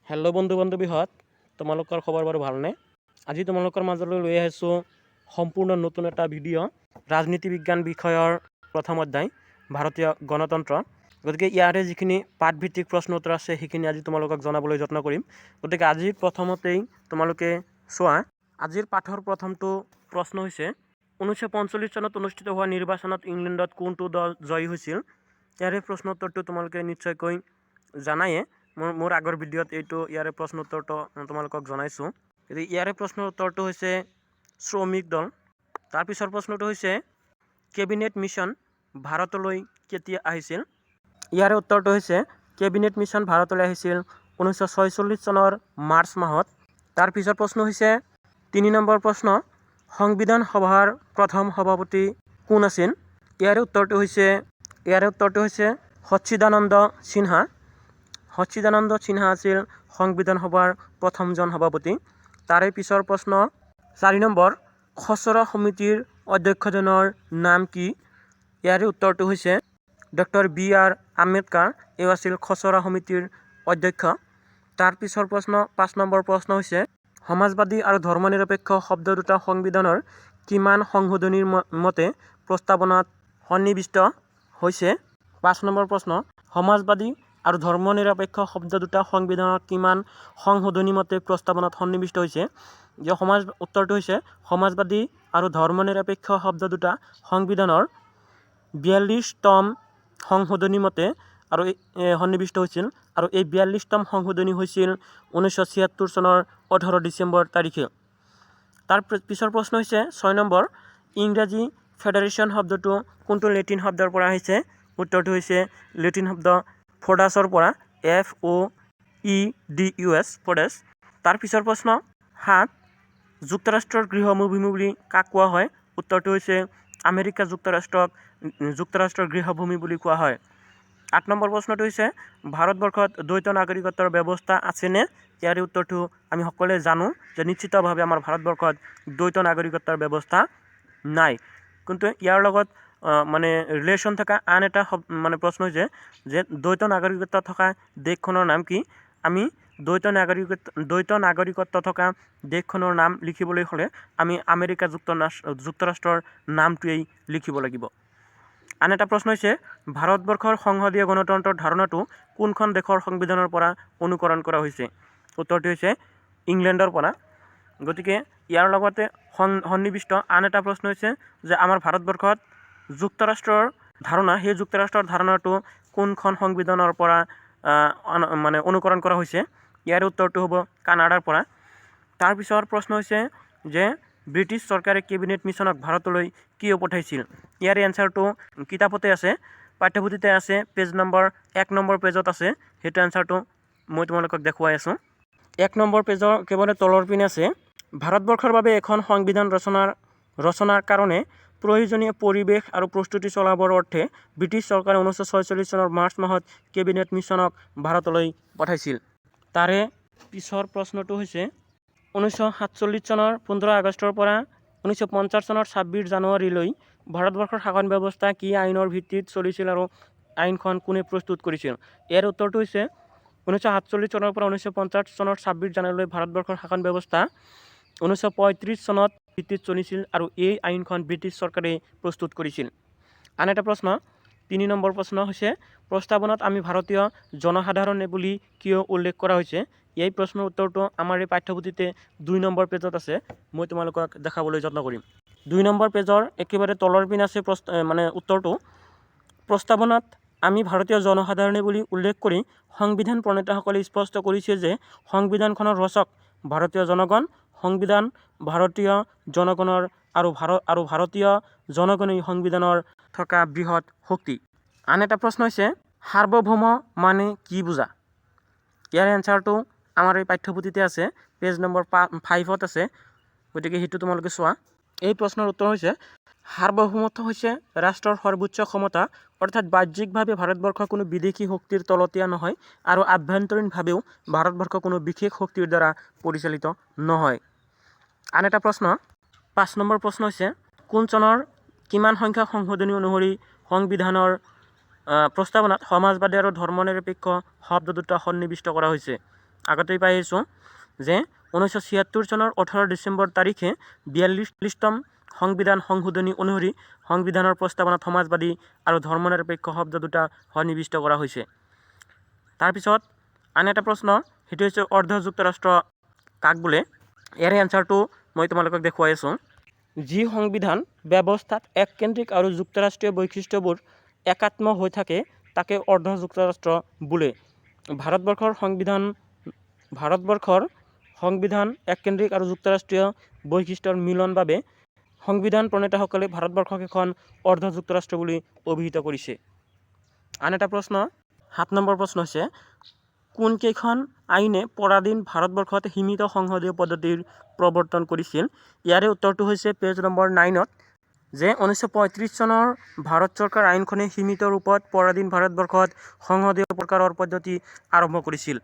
Hello' বন্ধু বান্ধৱীহঁত, তোমালোকৰ খবৰ বাৰু ভালনে? আজি তোমালোকৰ মাজলৈ লৈ আহিছোঁ সম্পূৰ্ণ নতুন এটা ভিডিঅ', ৰাজনীতি বিজ্ঞান বিষয়ৰ প্ৰথম অধ্যায় ভাৰতীয় গণতন্ত্ৰ। গতিকে ইয়াৰে যিখিনি পাঠভিত্তিক প্ৰশ্ন উত্তৰ আছে, সেইখিনি আজি তোমালোকক জনাবলৈ যত্ন কৰিম। গতিকে আজি প্ৰথমতেই তোমালোকে চোৱা, আজিৰ পাঠৰ প্ৰথমটো প্ৰশ্ন হৈছে, 1945 চনত অনুষ্ঠিত হোৱা নিৰ্বাচনত ইংলেণ্ডত কোনটো দল জয়ী হৈছিল? ইয়াৰে প্ৰশ্ন উত্তৰটো তোমালোকে নিশ্চয়কৈ জানায়ে। মোৰ আগৰ ভিডিঅ'ত এইটো ইয়াৰে প্ৰশ্ন উত্তৰটো তোমালোকক জনাইছোঁ। গতিকে ইয়াৰে প্ৰশ্নৰ উত্তৰটো হৈছে শ্ৰমিক দল। তাৰপিছৰ প্ৰশ্নটো হৈছে, কেবিনেট মিছন ভাৰতলৈ কেতিয়া আহিছিল? ইয়াৰে উত্তৰটো হৈছে, কেবিনেট মিছন ভাৰতলৈ আহিছিল 1946 চনৰ মাৰ্চ মাহত। তাৰ পিছৰ প্ৰশ্ন হৈছে 3 নম্বৰ প্ৰশ্ন, সংবিধান সভাৰ প্ৰথম সভাপতি কোন আছিল? ইয়াৰে উত্তৰটো হৈছে সচ্চিদানন্দ সিনহা। সচ্চিদানন্দ সিনহা আছিল সংবিধান সভাৰ প্ৰথমজন সভাপতি। তাৰে পিছৰ প্ৰশ্ন 4 নম্বৰ, খচৰা সমিতিৰ অধ্যক্ষজনৰ নাম কি? ইয়াৰে উত্তৰটো হৈছে ডক্টৰ বি আৰ আম্বেদকাৰ। এওঁ আছিল খচৰা সমিতিৰ অধ্যক্ষ। তাৰ পিছৰ প্ৰশ্ন 5 নম্বৰ প্ৰশ্ন হৈছে, সমাজবাদী আৰু ধৰ্মনিৰপেক্ষ শব্দ দুটা সংবিধানৰ কিমান সংশোধনীৰ মতে প্ৰস্তাৱনাত সন্নিৱিষ্ট হৈছে? 5 নম্বৰ প্ৰশ্ন, সমাজবাদী আৰু ধৰ্মনিৰপেক্ষ শব্দ দুটা সংবিধানৰ কিমান সংশোধনী মতে প্ৰস্তাৱনাত সন্নিৱিষ্ট হৈছে? যে উত্তৰটো হৈছে, সমাজবাদী আৰু ধৰ্মনিৰপেক্ষ শব্দ দুটা সংবিধানৰ 42তম সংশোধনী মতে আৰু সন্নিৱিষ্ট হৈছিল আৰু এই 42তম সংশোধনী হৈছিল 1976 চনৰ 18 ডিচেম্বৰ তাৰিখে। তাৰ পিছৰ প্ৰশ্ন হৈছে 6 নম্বৰ, ইংৰাজী ফেডাৰেশ্যন শব্দটো কোনটো লেটিন শব্দৰ পৰা আহিছে? উত্তৰটো হৈছে লেটিন শব্দ ফোডাছৰ পৰা, FOEDUS, ফোডাছ। তাৰ পিছৰ প্ৰশ্ন 7, যুক্তৰাষ্ট্ৰৰ গৃহভূমি বুলি কাক কোৱা হয়? উত্তৰটো হৈছে আমেৰিকা যুক্তৰাষ্ট্ৰক যুক্তৰাষ্ট্ৰৰ গৃহভূমি বুলি কোৱা হয়। 8 নম্বৰ প্ৰশ্নটো হৈছে, ভাৰতবৰ্ষত দ্বৈত নাগৰিকত্বৰ ব্যৱস্থা আছেনে? ইয়াৰ উত্তৰটো আমি সকলোৱে জানো যে নিশ্চিতভাৱে আমাৰ ভাৰতবৰ্ষত দ্বৈত নাগৰিকত্বৰ ব্যৱস্থা নাই। কিন্তু ইয়াৰ লগত মানে ৰিলেশ্যন থকা আন এটা মানে প্ৰশ্ন হৈছে যে দ্বৈত নাগৰিকত্ব থকা দেশখনৰ নাম কি? আমি দ্বৈত নাগৰিকত্ব থকা দেশখনৰ নাম লিখিবলৈ হ'লে আমি আমেৰিকা যুক্তৰাষ্ট্ৰৰ নামটোৱেই লিখিব লাগিব। আন এটা প্ৰশ্ন হৈছে, ভাৰতবৰ্ষৰ সংসদীয় গণতন্ত্ৰৰ ধাৰণাটো কোনখন দেশৰ সংবিধানৰ পৰা অনুকৰণ কৰা হৈছে? উত্তৰটো হৈছে ইংলেণ্ডৰ পৰা। গতিকে ইয়াৰ লগতে সন্নিৱিষ্ট আন এটা প্ৰশ্ন হৈছে যে আমাৰ ভাৰতবৰ্ষত যুক্তৰাষ্ট্ৰৰ ধাৰণা, সেই যুক্তৰাষ্ট্ৰৰ ধাৰণাটো কোনখন সংবিধানৰ পৰা মানে অনুকৰণ কৰা হৈছে? ইয়াৰ উত্তৰটো হ'ব কানাডাৰ পৰা। তাৰপিছৰ প্ৰশ্ন হৈছে যে ব্ৰিটিছ চৰকাৰে কেবিনেট মিছনক ভাৰতলৈ কিয় পঠাইছিল? ইয়াৰ এনচাৰটো কিতাপতে আছে, পাঠ্যপুথিতে আছে, পেজ নম্বৰ 1 নম্বৰ পেজত আছে। সেইটো এনচাৰটো মই তোমালোকক দেখুৱাই আছোঁ। 1 নম্বৰ পেজৰ একেবাৰে তলৰ পিনে আছে, ভাৰতবৰ্ষৰ বাবে এখন সংবিধান ৰচনাৰ কাৰণে প্ৰয়োজনীয় পৰিৱেশ আৰু প্ৰস্তুতি চলাবৰ অৰ্থে ব্ৰিটিছ চৰকাৰে 1946 চনৰ মাৰ্চ মাহত কেবিনেট মিছনক ভাৰতলৈ পঠাইছিল। তাৰে পিছৰ প্ৰশ্নটো হৈছে, 1947 চনৰ 15 আগষ্টৰ পৰা 1950 চনৰ 26 জানুৱাৰীলৈ ভাৰতবৰ্ষৰ শাসন ব্যৱস্থা কি আইনৰ ভিত্তিত চলিছিল আৰু আইনখন কোনে প্ৰস্তুত কৰিছিল? ইয়াৰ উত্তৰটো হৈছে, 1947 চনৰ পৰা 1950 চনৰ 26 জানুৱাৰীলৈ ভাৰতবৰ্ষৰ শাসন ব্যৱস্থা 1935 চনত ভিত্তিত চলিছিল আৰু এই আইনখন ব্ৰিটিছ চৰকাৰে প্ৰস্তুত কৰিছিল। আন এটা প্ৰশ্ন 3 নম্বৰ প্ৰশ্ন হৈছে, প্ৰস্তাৱনাত আমি ভাৰতীয় জনসাধাৰণে বুলি কিয় উল্লেখ কৰা হৈছে? এই প্ৰশ্নৰ উত্তৰটো আমাৰ এই পাঠ্যপুথিতে 2 নম্বৰ পেজত আছে। মই তোমালোকক দেখাবলৈ যত্ন কৰিম। 2 নম্বৰ পেজৰ একেবাৰে তলৰ পিনে আছে মানে উত্তৰটো। প্ৰস্তাৱনাত আমি ভাৰতীয় জনসাধাৰণে বুলি উল্লেখ কৰি সংবিধান প্ৰণেতাসকলে স্পষ্ট কৰিছে যে সংবিধানখনৰ ৰচক ভাৰতীয় জনগণ, সংবিধান ভাৰতীয় জনগণৰ আৰু ভাৰতীয় জনগণেই সংবিধানৰ থকা বৃহৎ শক্তি। আন এটা প্ৰশ্ন হৈছে, সাৰ্বভৌম মানে কি বুজা? ইয়াৰ এনচাৰটো আমাৰ এই পাঠ্যপুথিতে আছে, পেজ নম্বৰ 5ত আছে। গতিকে সেইটো তোমালোকে চোৱা। এই প্ৰশ্নৰ উত্তৰ হৈছে, সাৰ্বভৌমত্ব হৈছে ৰাষ্ট্ৰৰ সৰ্বোচ্চ ক্ষমতা, অৰ্থাৎ বাহ্যিকভাৱে ভাৰতবৰ্ষ কোনো বিদেশী শক্তিৰ তলতীয়া নহয় আৰু আভ্যন্তৰীণভাৱেও ভাৰতবৰ্ষ কোনো বিশেষ শক্তিৰ দ্বাৰা পৰিচালিত নহয়। আন এটা প্ৰশ্ন 5 নম্বৰ প্ৰশ্ন হৈছে, কোন চনৰ কিমান সংখ্যক সংশোধনী অনুসৰি সংবিধানৰ প্ৰস্তাৱনাত সমাজবাদী আৰু ধৰ্মনিৰপেক্ষ শব্দ দুটা সন্নিৱিষ্ট কৰা হৈছে? আগতেই পাই আহিছোঁ যে 1976 চনৰ 18 ডিচেম্বৰ তাৰিখে 42তম সংবিধান সংশোধনী অনুসৰি সংবিধানৰ প্ৰস্তাৱনাত সমাজবাদী আৰু ধৰ্মনিৰপেক্ষ শব্দ দুটা সন্নিৱিষ্ট কৰা হৈছে। তাৰপিছত আন এটা প্ৰশ্ন, সেইটো হৈছে অৰ্ধ যুক্তৰাষ্ট্ৰ কাক বোলে? ইয়াৰে এনচাৰটো মই তোমালোকক দেখুৱাই আছোঁ। যি সংবিধান ব্যৱস্থাত এককেন্দ্ৰিক আৰু যুক্তৰাষ্ট্ৰীয় বৈশিষ্ট্যবোৰ একাত্ম হৈ থাকে, তাকে অৰ্ধ যুক্তৰাষ্ট্ৰ বোলে। ভাৰতবৰ্ষৰ সংবিধান এককেন্দ্ৰিক আৰু যুক্তৰাষ্ট্ৰীয় বৈশিষ্ট্যৰ মিলন বাবে সংবিধান প্ৰণেতাসকলে ভাৰতবৰ্ষক এখন অৰ্ধ যুক্তৰাষ্ট্ৰ বুলি অভিহিত কৰিছে। আন এটা প্ৰশ্ন, 7 নম্বৰ প্ৰশ্ন হৈছে, কোনকেইখন আইনে পৰাধীন ভাৰতবৰ্ষত সীমিত সংসদীয় পদ্ধতিৰ প্ৰৱৰ্তন কৰিছিল? ইয়াৰে উত্তৰটো হৈছে পেজ নম্বৰ 9ত যে 1935 চনৰ ভাৰত চৰকাৰ আইনখনে সীমিত ৰূপত পৰাধীন ভাৰতবৰ্ষত সংসদীয় প্ৰকাৰৰ পদ্ধতি আৰম্ভ কৰিছিল।